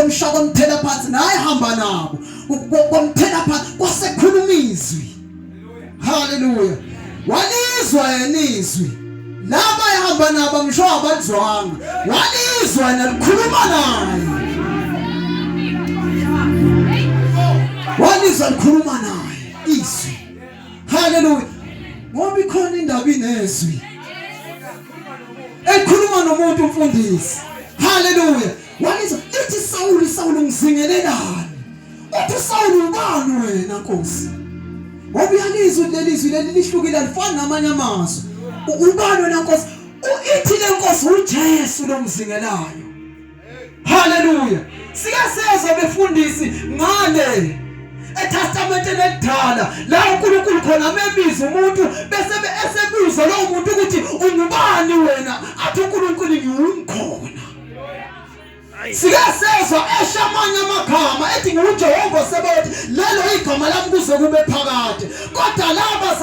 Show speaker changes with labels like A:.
A: Kwemshaka kwamthela phansi naye hamba nabo. Kwamthela phansi kwasekhuluma izwi. Haleluya. Walizwa yena izwi. Laba ehamba nabo ngisho abalizwanga. Walizwa yena likhuluma naye. Walizwa likhuluma naye izwi. Haleluya. Ngoba ikhona indaba inezwi. Ekhuluma nomuntu umfundisi. Haleluya. Walizwa lithi Sawuli Sawuli ngizingelelani? Uthi Sawuli ubani wena Nkosi? Ngoba uyalizwa ukuthi leli zwi leli lihlukile alifani namanye amazwi. Ubani wena Nkosi? Ithi le Nkosi uJesu lomzingelayo. Haleluya. Sike sezwa befundisi ngale eTestamenteni elidala la uNkulunkulu khona amebiza umuntu bese esebuza lowo muntu ukuthi ungubani wena athi uNkulunkulu ngiwumkhona. Sike sezwa esho amanye amagama ethi ngiwuJehova Sebawoti lelo igama lami kuze kube phakade kodwa laba.